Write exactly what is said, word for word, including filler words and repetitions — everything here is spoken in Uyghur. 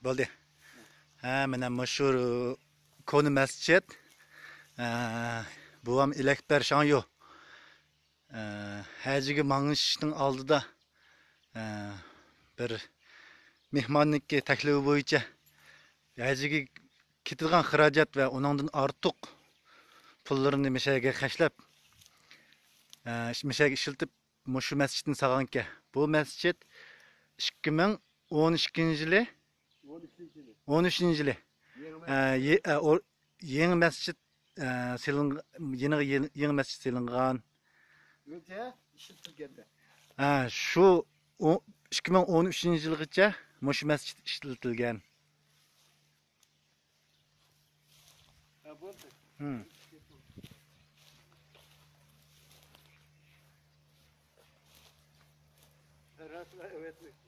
بولدى. ھە، مانا مۇشۇ كونا مەسچىت. ئە، بوۋام ئېلەكبەر شاڭيۇ. ئە، ھەجگە ماڭىشنىڭ ئالدىدا، ئە، بىر مېھماننىڭكى تەكلىپى بويىچە ھەجگە كېتىدىغان خىراجەت ۋە ئۇنىڭدىن ئارتۇق پۇللىرىنى مەشەگە خەجلەپ، ئە، مەشەگە ئىشلىتىپ، مۇشۇ مەسچىتنى سالغانكەن. بۇ مەسچىت ئىككى مىڭ ئون ئىككىنچى يىلى، ئون ئۈچىنچى يىلى. ئون ئۈچىنچى يىلى. يېڭى ئە، مەسچىت. يې-، ئە، ئور-، يېڭى مەسچىت، ئە، سېلىنغ-، يېڭى، يېڭى، يېڭى مەسچىت سېلىنغان. بۇنچە ئىشلىتىلگەندە. ھە، شۇ ئو-، ئىككى مىڭ ئون ئۈچىنچى يىلغىچە مۇشۇ مەسچىت ئىشلىتىلگەن. ھە، بولدى. ھىم. راست، ئەۋەتمەك.